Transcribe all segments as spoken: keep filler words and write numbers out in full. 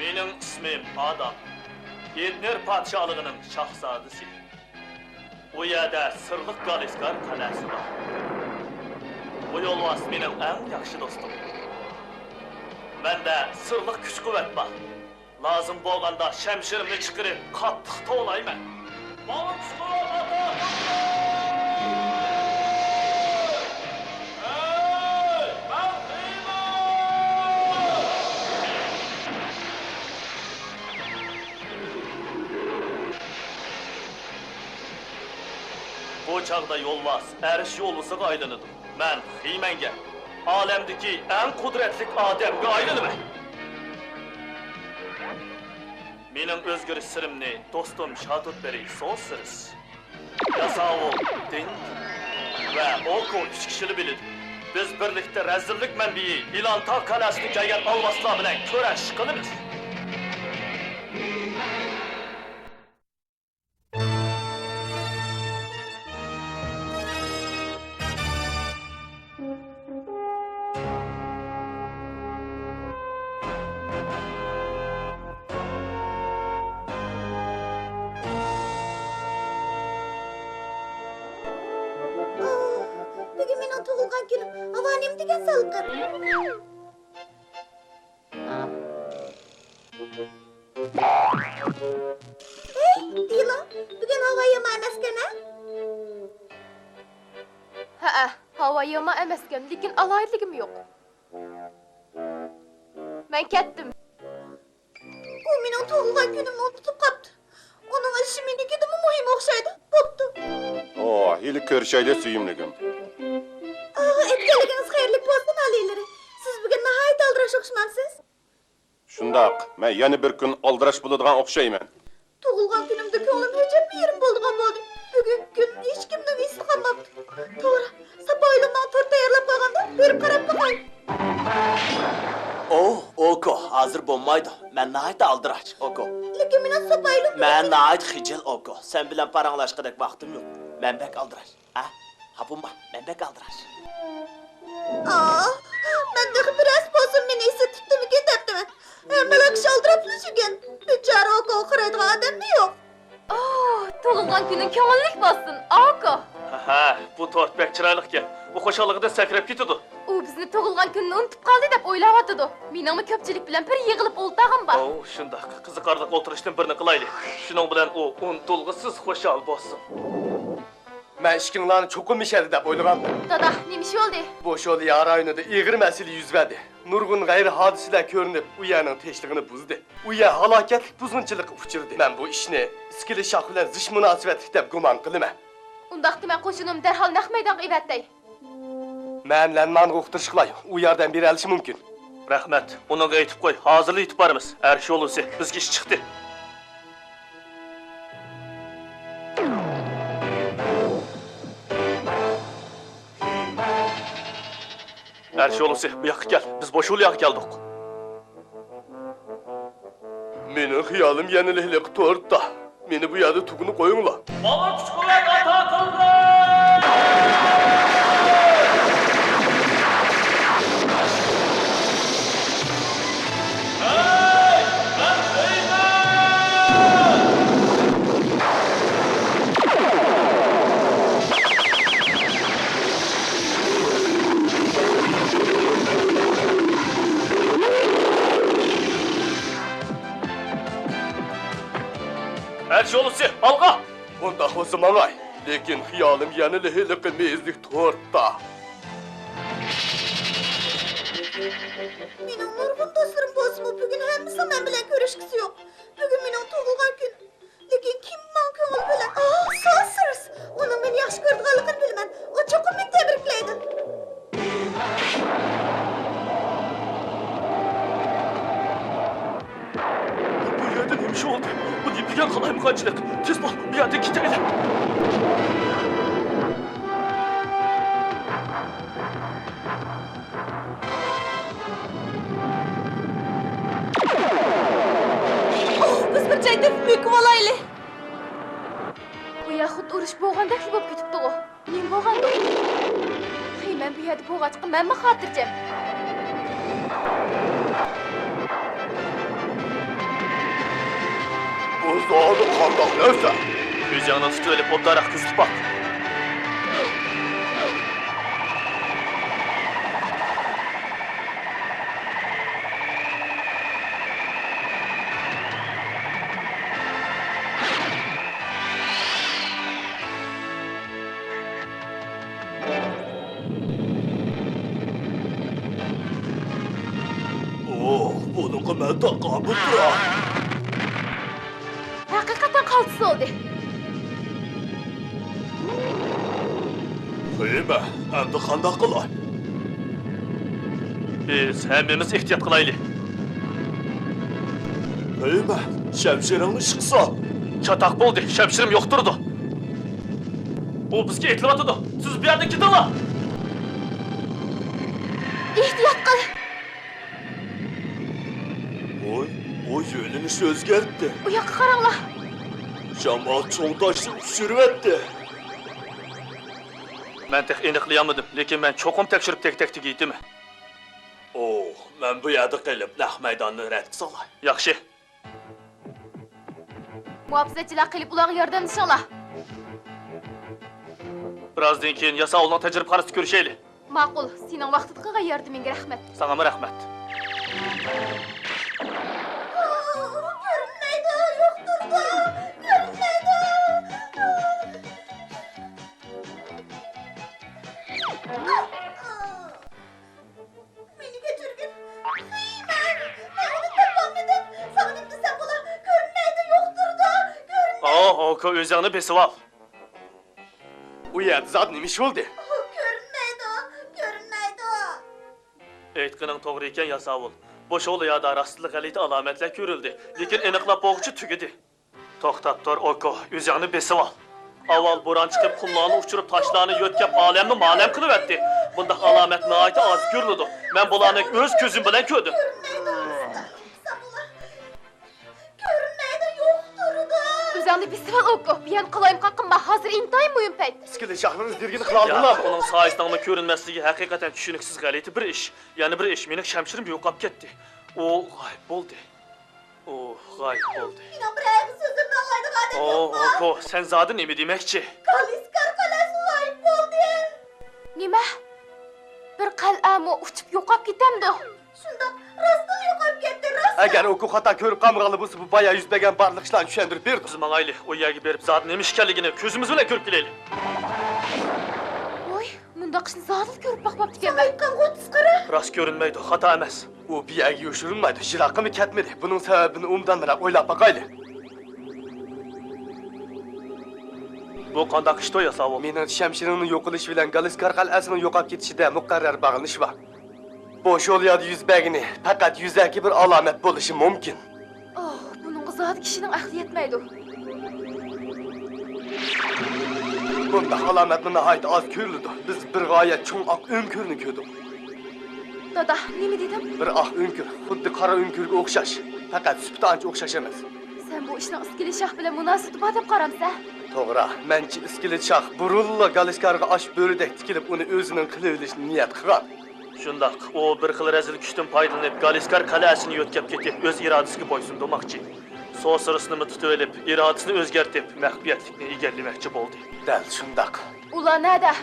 مېنىڭ ئىسمىم ئادام. ئېدنېر پادىشاھلىقىنىڭ شاھزادىسى. ئۇ يەردە سىرلىق گالىسكار قەلئەسى بار. بۇ يولۋاس مېنىڭ ئەڭ ياخشى دوستۇم. مەندە سىرلىق كۈچ-قۇۋۋەت بار. لازىم بولغاندا شەمشىرىمنى چىقىرىپ، قاتتىق توۋلايمەن. ماڭا كۈچ-قۇۋۋەت ئاتا قىلغىن! ھەي، مەن خىمەن! بۇ چاغدا يولۋاس ئەرش يولۋىسىغا ئايلىنىدۇ. مەن خىمەنگە، ئالەمدىكى ئەڭ قۇدرەتلىك ئادەمگە ئايلىنىمەن. مېنىڭ ئۆزگىرىش سىرىمنى دوستۇم شاتۇتبېرى سوسىرىس، ياساۋۇل دىڭ ۋە ئوكو ئۈچ كىشىلا بىلىدۇ. بىز بىرلىكتە رەزىللىك مەنبىيى ئىلان تاغ قەلئەسىدىن كەلگەن ئالۋاستىلار بىلەن كۈرەش قىلىمىز. بۈگۈن مېنىڭ تۇغۇلغان كۈنۈم. ھاۋا نېمە دېگەن سالقىن. ھەي، دېلو، بۈگۈن ھاۋا يامان ئەمەسكەن ھە؟ ھەئە، ھاۋا يامان ئەمەسكەن، لېكىن ئالاھىدىلىكىم يوق. مەن كەتتىم. ئۇ مېنىڭ تۇغۇلغان كۈنۈمنى ئۇنتۇپ قاپتۇ. ئۇنىڭ ئىشى مېنىڭكىدىنمۇ مۇھىم ئوخشايدۇ. بوپتۇ. ئو، ھېلى كۆرۈشەيلى، سۆيۈملۈكۈم. ئاھ، ئۆتكەنلىكىڭىز خەيرلىك بولسۇن، ئالىيلىرى. سىز بۈگۈن ناھايىتى ئالدىراش ئوخشىمامسىز؟ شۇنداق، مەن يەنە بىر كۈن ئالدىراش بولىدىغان ئوخشايمەن. تۇغۇلغان كۈنۈمدە كۆڭلۈم ھۆجەممە يېرىم بولىدىغان بولدى. بۈگۈنكى كۈن ھېچكىمنىڭ ئېسىدە قالماپتۇ. توغرا، ساپايلىمنىڭ تورت تەييارلاپ قويغاندا بېرىپ قاراپ باقاي. ئوھ، ئوكو، ھازىر بولمايدۇ. مەن ناھايىتى ئالدىراش، ئوكو. لېكىن مېنىڭ ساپايلىم. مەن ناھايىتى خىجىل، ئوكو. سەن بىلەن پاراڭلاشقۇدەك ۋاقتىم يوق. مەن بەك ئالدىراش. ھە؟ خاپىمۇ بار، مەن بەك ئالدىراش. ئاھ، مەن تېخى بىرەرسى بولسا مېنى ئېسىتىپتىمىكىن دەپتىمەن. ھەممىلا كىشى ئالدىراپلا يۈرگەن. بىچارە ئوكو قارايدىغان ئادەممۇ يوق. ئوھ، تۇغۇلغان كۈنۈڭ كۆڭۈللۈك بولسۇن، ئوكو. ھە، بۇ تورت بەك چىرايلىقكەن. ئۇ خۇشاللىقىدىن سەكرەپ كېتىدۇ. ئۇ بىزنى تۇغۇلغان كۈنىنى ئۇنتۇپ قالدى دەپ ئويلاۋاتىدۇ. مېنىڭمۇ كۆپچىلىك بىلەن بىر يىغىلىپ ئولتۇرغۇم بار. ئوۋ، شۇنداق. قىزىقارلىق ئولتۇرۇشتىن بىرنى قىلايلى. شۇنىڭ بىلەن ئۇ ئۇنتۇلغۇسىز خۇشال بولسۇن. مەن ئىشىكىڭلارنى چوقۇم ئېشەدى دەپ ئويلىغانىدىم. دادا، نېمە ئىش بولدى؟ بۇ شوليا رايونىدا ئېغىر مەسىلە يۈز بەردى. نۇرغۇن غەيرىي ھادىسىلەر كۆرۈنۈپ، ئۇ يەرنىڭ تىنچلىقىنى بۇزدى. ئۇ يەر ھالاكەتلىك بۇزغۇنچىلىققا ئۇچرىدى. مەن بۇ ئىشنى ئىسكىلى شاھ بىلەن زىچ مۇناسىۋەتلىك دەپ گۇمان قىلىمەن. ئۇنداقتا مەن قوشۇنۇمنى دەرھال نەق مەيدانغا ئېۋەتەي. مەن لەنمانغا ئۇقتۇرۇشقىلاي، ئۇ ياردەم بېرەلىشى مۇمكىن. رەھمەت. ئۇنىڭغا ئېيتىپ قوي، ھازىرلا يېتىپ بارىمىز. ئەرش يولۋىسى، بىزگە ئىش چىقتى. ئەرش يولۋىسى، بۇ ياققا كەل. بىز بوشۇلياغا كەلدۇق. مېنىڭ خىيالىم يەنىلا ھېلىقى تورتتا. مېنى بۇ يەردە تۇغقىنى قويۇڭلار. ماڭا كۈچ-قۇۋۋەت ئاتا قىلغىن! ھەي، مەن دەيمەن! ئەرش يولۋىسى، ئالغا! ئۇنداق بولسا ماڭاي. لېكىن خىيالىم يەنىلا ھېلىقى مېيىزلىك تورتتا. مېنىڭ نۇرغۇن دوستلىرىم بولسىمۇ، بۈگۈن ھەممىسىنىڭ مەن بىلەن كۆرۈشكۈسى يوق. بۈگۈن مېنىڭ تۇغۇلغان كۈنۈم. لېكىن كىم ماڭا كۆڭۈل بۆلە؟ ئاھ، سوسىرس! ئۇنىڭ مېنى ياخشى كۆرىدىغانلىقىنى بىلىمەن. ئۇ چوقۇم مېنى تەبرىكلەيدۇ. بۇ يەردە نېمە ئىش بولدى؟ بۇ نېمە دېگەن قالايمىقانچىلىق؟ تېز بول، بۇ يەردىن كېتەيلى. ئوھ، بىز بىر جايدا مۆكۈپ ئالايلى. بۇ يەر خۇددى ئۇرۇش بولغاندەكلا بولۇپ كېتىپتىغۇ. نېمە بولغاندۇ؟ خېي، مەن بۇ يەردە بولغاچقا، مەنمۇ خاتىرجەم. بۇ زادى قانداق نەرسە؟ ئۆزۈڭنى تۇتۇۋېلىپ، ئوبدانراق كۆزىتىپ باق. ئوھ، بۇنىڭغا مەن تاقابىل تۇراي. ھەقىقەتەن قالتىس بولدى. خېمە، ئەمدى قانداق قىلاي؟ بىز ھەممىمىز ئېھتىيات قىلايلى. خېمە، شەمشىرىڭنى ئىشقا سال. چاتاق بولدى، شەمشىرىم يوق تۇرىدۇ. ئۇ بىزگە ئېتىلىۋاتىدۇ. سىز بۇ يەردىن كېتىڭلار. ئېھتىيات قىل! ۋوي، ئۇ يۆنىلىش ئۆزگەرتتى. ئۇ ياققا قاراڭلار. شامال چوڭ تاشنى ئۇچۇرۇۋەتتى. مەن تېخى ئېنىقلىيالمىدىم، لېكىن مەن چوقۇم تەكشۈرۈپ تەك-تەك تېگىۋېتىمەن. ئوھ، مەن بۇ يەردە قېلىپ نەق مەيداننى رەتكە سالاي. ياخشى. مۇھاپىزەتچىلەر قېلىپ ئۇلارغا ياردەملىشىڭلار. بىرازدىن كېيىن ياساۋۇلنىڭ تەجرىبىخانىسىدا كۆرۈشەيلى. ماقۇل، سېنىڭ ۋاقتىدا قىلغان ياردىمىڭگە رەھمەت. ساڭىمۇ رەھمەت. كۆرۈنمەيدۇ، يوق تۇرىدۇ، كۆرۈنمەيدۇ. مېنى كەچۈرگىن. خېمە، مەن ئۇنى تاپالمىدىم. ساڭا نېمە دېسەم بولا؟ كۆرۈنمەيدۇ، يوق تۇرىدۇ. كۆرۈنمەيدۇ. ئاۋۇ، ھوكو، ئۆزۈڭنى بېسىۋال. ئۇ يەردە زادى نېمە ئىش بولدى؟ ئۇ كۆرۈنمەيدۇ، كۆرۈنمەيدۇ. ئېيتقىنىڭ توغرا ئىكەن، ياساۋۇل. بۇ شولا يادا راستلا غەلىتە ئالامەتلەر كۆرۈلدى. لېكىن ئېنىقلاپ بولغۇچە تۈگىدى. توختاپ تۇر، ئوكو، ئۆزۈڭنى بېسىۋال. ئاۋۋال بوران چىقىپ، قۇملارنى ئۇچۇرۇپ، تاشلارنى يۆتكەپ، ئالەمنى مالەم قىلىۋەتتى. بۇنداق ئالامەت ناھايىتى ئاز كۆرۈلىدۇ. مەن بۇلارنى ئۆز كۆزۈم بىلەن كۆردۈم. كۆرۈنمەيدۇ، يوق تۇرىدۇ. ئۆزۈڭنى بېسىۋال، ئوكو. بىيەن قالايمىقان قىلما، ھازىر ئىنتايىن مۇھىم پەيت. ئىسكىلىت شاھنىڭ ئىز دېرىكىنى قىلالىدىلا؟ ياق، ئۇنىڭ سايىسىنىڭمۇ كۆرۈنمەسلىكى ھەقىقەتەن چۈشىنىكسىز غەلىتە بىر ئىش. يەنە بىر ئىش، مېنىڭ شەمشىرىم يوقاپ كەتتى. ئۇ غايىب بولدى. ئۇ غايىب بولدى. مېنىڭ بىر ئەگىز سۆزۈمنى ئاڭلايدىغان ئادەم يوقمۇ؟ ئوكو، سەن زادى نېمە دېمەكچى؟ گالىسكار قەلئەسى غايىب بولدى. نېمە؟ بىر قەلئەمۇ ئۇچۇپ يوقاپ كېتەمدۇ؟ شۇنداق، راستلا يوقاپ كەتتى، راستلا. ئەگەر ئوكو خاتا كۆرۈپ قالمىغانلا بولسا، بۇ بايا يۈز بەرگەن بارلىق ئىشلارنى چۈشەندۈرۈپ بېرىدۇ. بىز ماڭايلى، ئۇ يەرگە بېرىپ زادى نېمە ئىش ئىكەنلىكىنى كۆزىمىز بىلەن كۆرۈپ كېلەيلى. ۋوي، مۇنداق ئىشنى زادىلا كۆرۈپ باقماپتىكەنمەن. ساڭا ئېيتقانغۇ، تۇز قارا. راست كۆرۈنمەيدۇ، خاتا ئەمەس. ئۇ بۇ يەرگە يوشۇرۇنمايدۇ، يىراققىمۇ كەتمىدى. بۇنىڭ سەۋەبىنى ئوبدانراق ئويلاپ باقايلى. بۇ قانداق ئىشتۇ، ياساۋۇل؟ مېنىڭچە، شەمشىرىڭنىڭ يوقىلىشى بىلەن گالىسكار قەلئەسىنىڭ يوقاپ كېتىشىدە مۇقەررەر باغلىنىش بار. بۇ شولا يادا يۈز بەرگىنى پەقەت يۈزەكى بىر ئالامەت بولۇشى مۇمكىن. ئاھ، بۇنىڭغا زادى كىشىنىڭ ئەقلى يەتمەيدۇ. بۇنداق ئالامەتنى ناھايىتى ئاز كۆرۈلىدۇ. بىز بىر غايەت چوڭ ئاق ئۆڭكۈرنى كۆردۇق. دادا، نېمە دېدىڭ؟ بىر ئاق ئۆڭكۈر، خۇددى قارا ئۆڭكۈرگە ئوخشاش. پەقەت سۈپىتى ئانچە ئوخشاش ئەمەس. سەن بۇ ئىشنىڭ ئىسكىلىت شاھ بىلەن مۇناسىۋىتى بار دەپ قارامسەن؟ توغرا، مەنچە ئىسكىلىت شاھ بۇرۇنلا گالىسكارغا ئاش بۆرىدەك تىكىلىپ، ئۇنى ئۆزىنىڭ قىلىۋېلىشنى نىيەت قىلغان. شۇنداق، ئۇ بىر خىل رەزىل كۈچتىن پايدىلىنىپ، گالىسكار قەلئەسىنى يۆتكەپ كېتىپ، ئۆز ئىرادىسىگە بويسۇندۇرماقچى. سوسىرىسنىمۇ تۇتۇۋېلىپ، ئىرادىسىنى ئۆزگەرتىپ، مەخپىيەتلىكنى ئىگىلىمەكچى بولدى. دەل شۇنداق. ئۇلار نەدە؟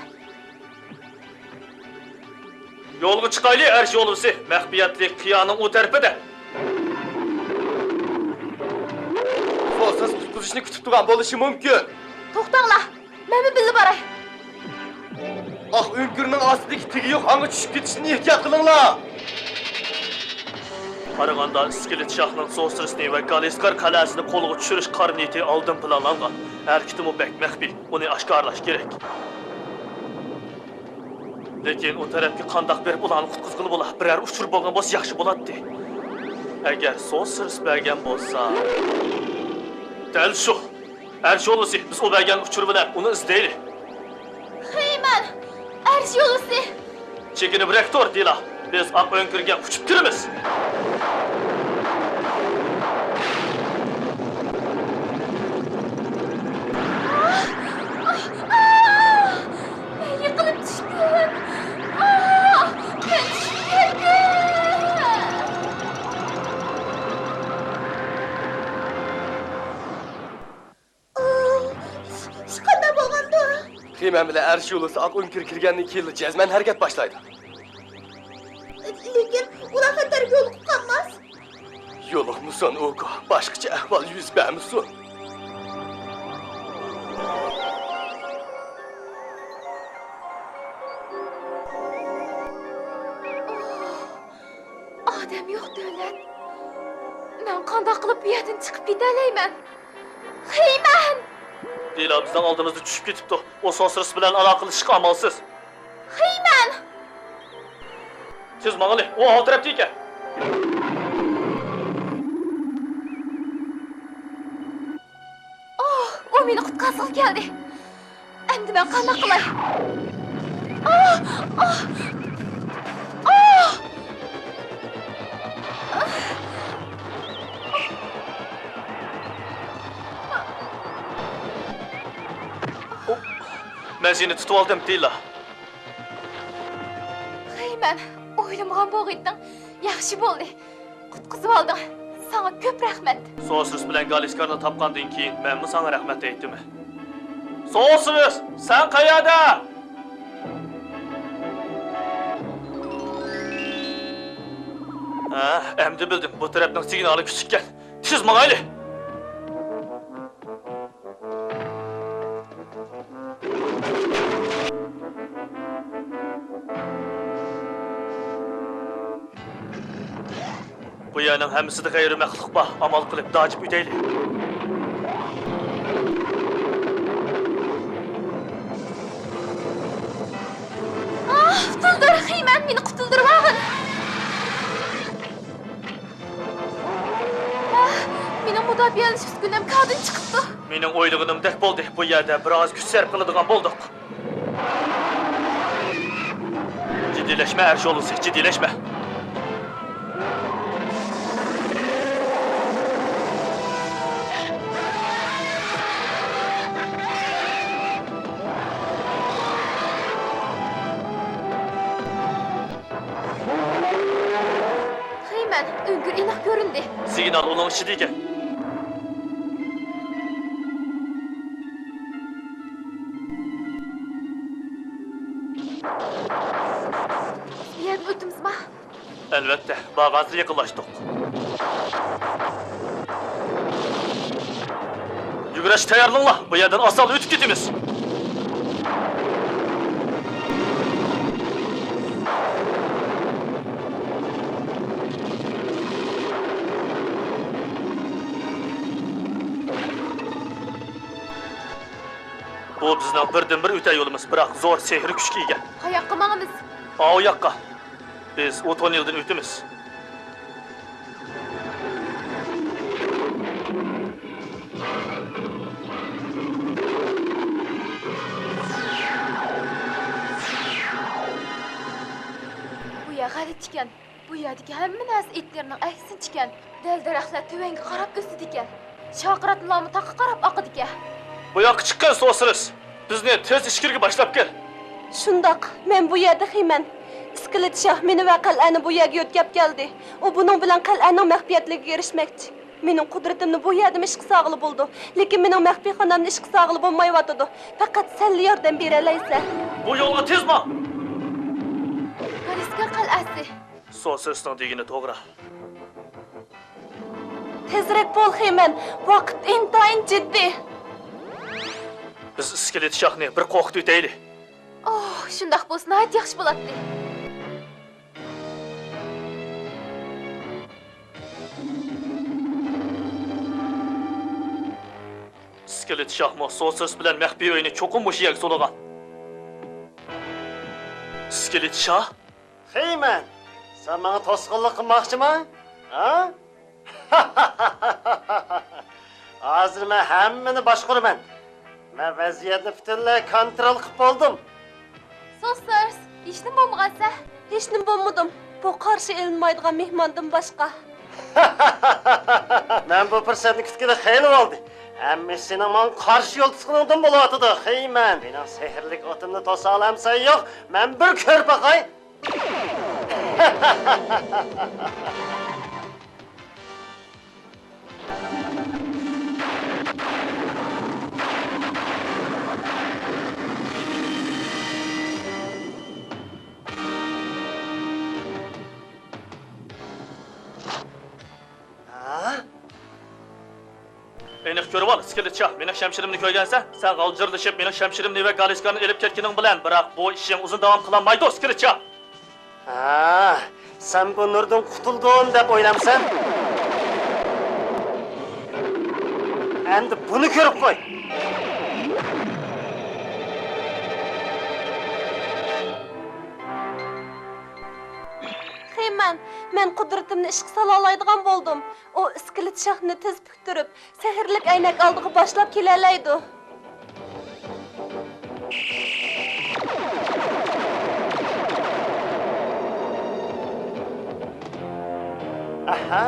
يولغا چىقايلى، ئەرش يولۋىسى. مەخپىيەتلىك قىيانىڭ ئۇ تەرىپىدە. سوسىرىس قۇتقۇزۇشنى كۈتۈپ تۇرغان بولۇشى مۇمكىن. توختاڭلار! مەنمۇ بىللە باراي. ئاق ئۆڭكۈرنىڭ ئاستىدىكى تېگى يوق ھاڭغا چۈشۈپ كېتىشتىن ئېھتىيات قىلىڭلار. قارىغاندا، ئىسكىلىت شاھنىڭ سوسىرىسنى ۋە گالىسكار قەلئەسىنى قولغا چۈشۈرۈش قارا نىيىتى ئالدىن پىلانلانغان. ھەرىكىتىمۇ بەك مەخپىي. ئۇنى ئاشكارىلاش كېرەك. لېكىن ئۇ تەرەپكە قانداق بېرىپ ئۇلارنى قۇتقۇزغىلى بولا؟ بىرەر ئۇچۇر بولغان بولسا ياخشى بولاتتى. ئەگەر سوسىرىس بەرگەن بولسا. دەل شۇ. ئەرش يولۋىسى، بىز ئۇ بەرگەن ئۇچۇر بىلەن ئۇنى ئىزدەيلى. خېمەن، ئەرش يولۋىسى. چېكىنىپ رەك تۇر، دىلا. بىز ئاق ئۆڭكۈرگە ئۇچۇپ كىرىمىز. مەن يىقىلىپ چۈشتۈم. ئاھ! مەن چۈشۈپ كەتتىم. مەن بىلەن ئەرش يولىسى ئاق ئۆڭكۈر كىرگەندىن كېيىنلا جەزمەن ھەرىكەت باشلايدۇ. لېكىن ئۇلار خەتەرگە يولۇقۇپ قالماس. يولۇقمىسۇن، ئوكو. باشقىچە ئەھۋال يۈز بەرمىسۇن. ئادەم يوق، دۆلەت. مەن قانداق قىلىپ بۇ يەردىن چىقىپ كېتەلەيمەن؟ خېيمەن! دېلا بىزنىڭ ئالدىمىزدا چۈشۈپ كېتىپتۇ. ئۇ سوسرىس بىلەن ئالاقىلىشىشقا ئامالسىز. خېيمەن! تېز ماڭىلى، ئۇ ئاۋۇ تەرەپتە ئىكەن. ئوھ، ئۇ مېنى قۇتقارغىلى كەلدى. ئەمدى مەن قانداق قىلاي؟ ئاھ! ئاھ! ئاھ! مەن سېنى تۇتۇۋالدىم، دېلا. خېيمەن، ئويلىمىغان بولغىيتتىڭ. ياخشى بولدى. قۇتقۇزۇۋالدىڭ. ساڭا كۆپ رەھمەت. سوسرىس بىلەن گالىسكارنى تاپقاندىن كېيىن مەنمۇ ساڭا رەھمەت ئېيتىمەن. سوسرىس، سەن قەيەردە؟ ھە، ئەمدى بىلدىم. بۇ تەرەپنىڭ سىگنالى كۈچلۈككەن. تېز ماڭايلى. بۇ يەرنىڭ ھەممىسىدە غەيرىي مەخلۇق بار، ئامال قىلىپ داجىپ ئۆتەيلى. ئاھ، قۇتۇلدۇر، خېيمەن، مېنى قۇتۇلدۇرۇۋالغىن. ئاھ، مېنىڭ مۇداپىئەلىنىش ئۈسكۈنەم كاردىن چىقىپتۇ. مېنىڭ ئويلىغىنىمدەك بولدى، بۇ يەردە بىر ئاز كۈچ سەرپ قىلىدىغان بولدۇق. جىددىيلەشمە، ئەرش يولۋىسى، جىددىيلەشمە. خېيمەن، ئۆڭكۈر ئېنىق كۆرۈندى. سىگنال ئۇنىڭ ئىچىدە ئىكەن. بۇ يەردىن ئۆتىمىزما؟ ئەلۋەتتە، بارغانسېرى يېقىنلاشتۇق. يۈگۈرۈشكە تەييارلىنىڭلار، بۇ يەردىن ئاسانلا ئۆتۈپ كېتىمىز. بۇ بىزنىڭ بىردىنبىر ئۆتەر يولىمىز، بىراق زور سېھرىي كۈچكە ئىگە. قاياققا ماڭىمىز؟ ئاۋۇ ياققا. بىز ئۇ توننېلدىن ئۆتىمىز. بۇ يەر غەلىتە ئىكەن. بۇ يەردىكى ھەممە نەرسە ئېتلىرىنىڭ ئەكسىچىكەن. دەل-دەرەخلەر تۆۋەنگە قاراپ ئۆسىدىكەن. شاقىراتلارمۇ تاغقا قاراپ ئاقىدىكەن. بۇ ياققا چىققىن، سوسرىس. بىزنى تېز ئىچكىرىگە باشلاپ كەل. شۇنداق، مەن بۇ يەردە خېيمەن. ئىسكىلىت شاھ مېنى ۋە قەلئەنى بۇ يەرگە يۆتكەپ كەلدى. ئۇ بۇنىڭ بىلەن قەلئەنىڭ مەخپىيەتلىكىگە ئېرىشمەكچى. مېنىڭ قۇدرىتىمنى بۇ يەردىمۇ ئىشقا سالغىلى بولىدۇ، لېكىن مېنىڭ مەخپىي خانامنى ئىشقا سالغىلى بولمايۋاتىدۇ. پەقەت سەنلا ياردەم بېرەلەيسەن. بۇ يولغا تېز ماڭ! گالىسكار قەلئەسى. سوسرىسنىڭ دېگىنى توغرا. تېزرەك بول، خېيمەن. ۋاقىت ئىنتايىن جىددىي. بىز ئىسكىلىت شاھنى بىر قورقۇتۇۋېتەيلى. ئوھ، شۇنداق بولسا ناھايىتى ياخشى بولاتتى. ئىسكىلىت شاھمۇ سوسرىس بىلەن مەخپىي ئۆينى چوقۇم مۇشۇ يەرگە سولىغان. ئىسكىلىت شاھ؟ خېيمەن، سەن ماڭا توسقۇنلۇق قىلماقچىما؟ ھە؟ ھازىر مەن ھەممىنى باشقۇرىمەن. مەن ۋەزىيەتنى پۈتۈنلەي كونترول قىلىپ بولدۇم. سوسرىس، ھېچنېمە بولمىغانسەن؟ ھېچنېمە بولمىدىم. بۇ قارشى ئېلىنمايدىغان مېھماندىن باشقا. مەن بۇ پۇرسەتنى كۈتكىلى خېلى بولدى. ھەممىسى سېنىڭ ماڭا قارشى يول تۇتقىنىڭدىن بولۇۋاتىدۇ، خېيمەن. مېنىڭ سېھىرلىك ئوتۇمنى توسالامسەن يوق، مەن بىر كۆرۈپ باقاي. ئېنىق كۆرۈۋال، سكىلىتچا، مېنىڭ شەمشىرىمنى كۆرگەنسەن؟ سەن غالجىرلىشىپ مېنىڭ شەمشىرىمنى ۋە گالىسكاننى ئېلىپ كەتكىنىڭ بىلەن، بىراق بۇ ئىشىڭ ئۇزۇن داۋام قىلالمايدۇ، سكىلىتچا! ھە، سەن بۇ نۇردىن قۇتۇلدۇم دەپ ئويلامسەن؟ ئەمدى بۇنى كۆرۈپ قوي! خېمەن، مەن قۇدرىتىمنى ئىشقا سالالايدىغان بولدۇم. ئۇ ئىسكىلىت شاھنى تېز پۈكتۈرۈپ، سېھىرلىك ئەينەك ئالدىغا باشلاپ كېلەلەيدۇ. ئاھا!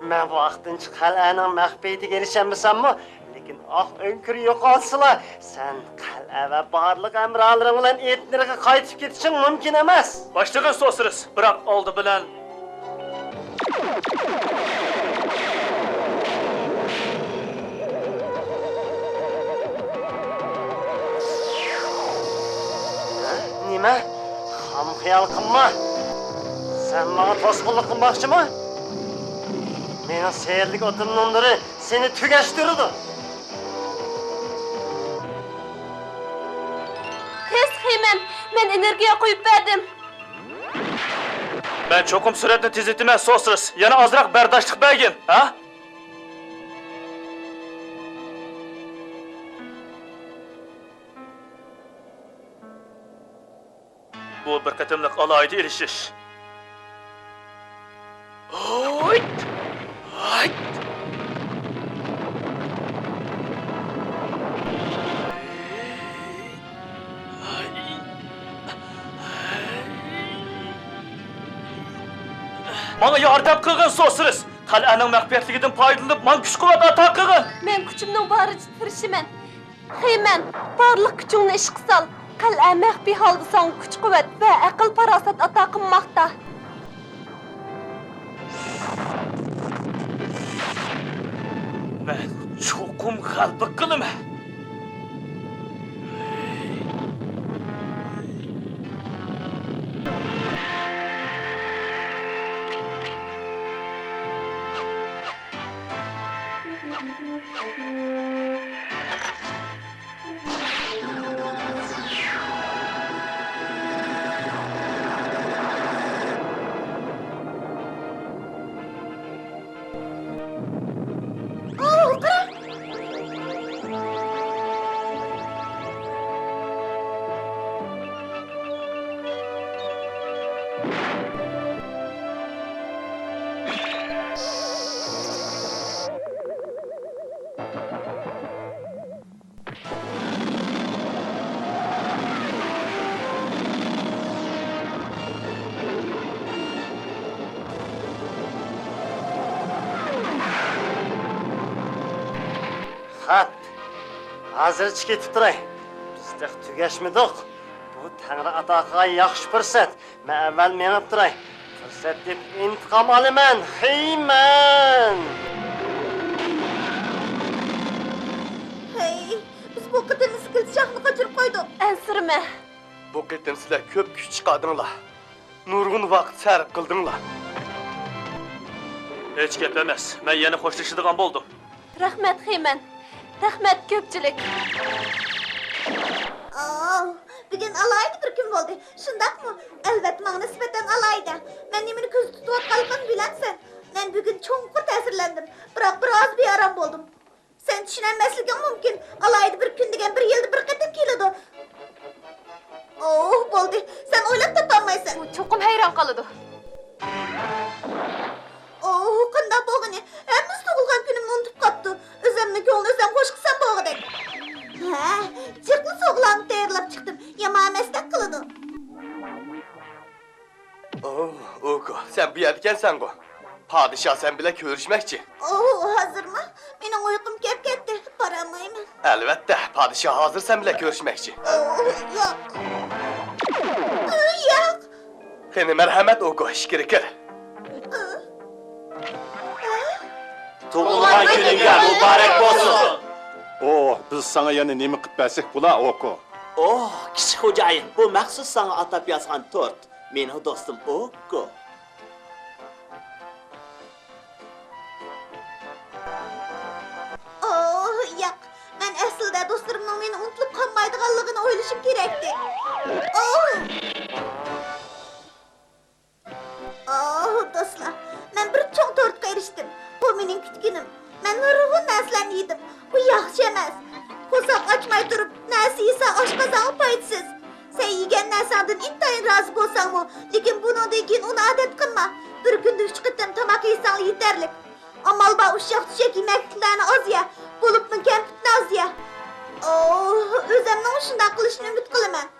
مەن ۋاقتىنچە قەلئەنىڭ مەخپىيىتىگە ئېرىشەلمىسەممۇ، لېكىن ئاق ئۆڭكۈر يوقالسىلا، سەن قەلئە ۋە بارلىق ھەمراھلىرىڭ بىلەن ئېتنېرغا قايتىپ كېتىشىڭ مۇمكىن ئەمەس. باشلىغىن سوسرىس، بىراق ئالدى بىلەن. ھە؟ نېمە؟ خام خىيال قىلما. سەن ماڭا توسقۇنلۇق قىلماقچىمۇ؟ مېنىڭ سېھىرلىك ئوتۇمنىڭ نۇرى سېنى تۈگەشتۈرىدۇ. تېز، خېمەن، مەن ئېنېرگىيە قۇيۇپ بەردىم. مەن چوقۇم سۈرئەتنى تېزلىتىمەن، سوسرىس. يەنە ئازراق بەرداشلىق بەرگىن، ھە؟ بۇ بىر قېتىملىق ئالاھىدە ئېلىشىش. ھويت! ھايت! ماڭا ياردەم قىلغىن، سوسرىس! قەلئەنىڭ مەخپىيەتلىكىدىن پايدىلىنىپ، ماڭا كۈچ-قۇۋۋەت ئاتا قىلغىن! مەن كۈچۈمنىڭ بارىچە تىرىشىمەن. خېمەن، بارلىق كۈچۈڭنى ئىشقا سال. قەلئە مەخپىي ھالدا ساڭا كۈچ-قۇۋۋەت ۋە ئەقىل-پاراسەت ئاتا قىلماقتا. مەن چوقۇم غەلىبە قىلىمەن. خەت. ھازىرچە كېتىپ تۇراي. بىز تېخى تۈگەشمىدۇق. بۇ تەڭرى ئاتا قىلغان ياخشى پۇرسەت. مەن ئەۋۋەل مېڭىپ تۇراي. پۇرسەت تېپىپ ئىنتىقام ئالىمەن، خېمەن! ھەي، بىز بۇ قېتىم ئىسكىلىت شاھنى قاچۇرۇپ قويدۇق. ئەنسىرىمە. بۇ قېتىم سىلەر كۆپ كۈچ چىقاردىڭلار. نۇرغۇن ۋاقىت سەرپ قىلدىڭلار. ھېچ گەپ ئەمەس. مەن يەنە خوشلىشىدىغان بولدۇم. رەھمەت، خېمەن. رەھمەت، كۆپچىلىك. ئاۋۇ، بۈگۈن ئالاھىدە بىر كۈن بولدى، شۇنداقمۇ؟ ئەلۋەتتە، ماڭا نىسبەتەن ئالاھىدە. مەن نېمىنى كۆزدە تۇتۇۋاتقانلىقىمنى بىلەمسەن؟ مەن بۈگۈن چوڭقۇر تەسىرلەندىم، بىراق بىر ئاز بىئارام بولدۇم. سەن چۈشىنەلمەسلىكىڭ مۇمكىن، ئالاھىدە بىر كۈن دېگەن بىر يىلدا بىر قېتىم كېلىدۇ. ئوھ، بولدى، سەن ئويلاپ تاپالمايسەن. ئۇ چوقۇم ھەيران قالىدۇ. ئوھ، قانداق بولغىنى؟ ھەممىسى تۇغۇلغان كۈنۈمنى ئۇنتۇپ قاپتۇ. ئۆزۈمنىڭ كۆڭلىنى ئۆزۈم خوش قىلسام بولغۇدەك. ھە، جىقلا سوغىلارنى تەييارلاپ چىقتىم. يامان ئەمەستەك قىلىدۇ. ئوھ، ئوكو، سەن بۇ يەردىكەنسەنغۇ؟ پادىشاھ سەن بىلەن كۆرۈشمەكچى. ئوھ، ھازىرمۇ؟ مېنىڭ ئۇيقۇم كەپ كەتتى، بارالمايمەن. ئەلۋەتتە، پادىشاھ ھازىر سەن بىلەن كۆرۈشمەكچى. ئوھ، ياق. ئۇ، ياق. قېنى، مەرھەمەت، ئوكو، ئىچكىرى كىر. ئۇ. ئۇ. تۇغۇلغان كۈنۈڭگە مۇبارەك بولسۇن! ئوھ، بىز ساڭا يەنە نېمە قىلىپ بەرسەك بولا، ئوكو؟ ئوھ، كىچىك خوجايىن، بۇ مەخسۇس ساڭا ئاتاپ ياسىغان تورت. مېنىڭ دوستۇم ئوكو. ئۇنتۇلۇپ قالمايدىغانلىقىنى ئويلىشىم كېرەكتى. ئوھ! ئاھ، دوستلار، مەن بىر چوڭ تورتقا ئېرىشتىم. بۇ مېنىڭ كۈتكىنىم. مەن نۇرغۇن نەرسىلەرنى يېدىم. بۇ ياخشى ئەمەس. قورساق ئاچماي تۇرۇپ، نەرسە يېسەڭ ئاشقازانغا پايدىسىز. سەن يېگەن نەرسەڭدىن ئىنتايىن رازى بولساڭمۇ، لېكىن بۇنىڭدىن كېيىن ئۇنى ئادەت قىلما. بىر كۈندە ئۈچ قېتىم تاماق يېسەڭلا يېتەرلىك. ئامال بار ئۇششاق-چۈششەك يېمەكلىكلەرنى ئاز يە، بولۇپمۇ كەمپۈتنى ئاز يە. ئوھ، ئۆزۈمنىڭ شۇنداق قىلىشىنى ئۈمىد قىلىمەن.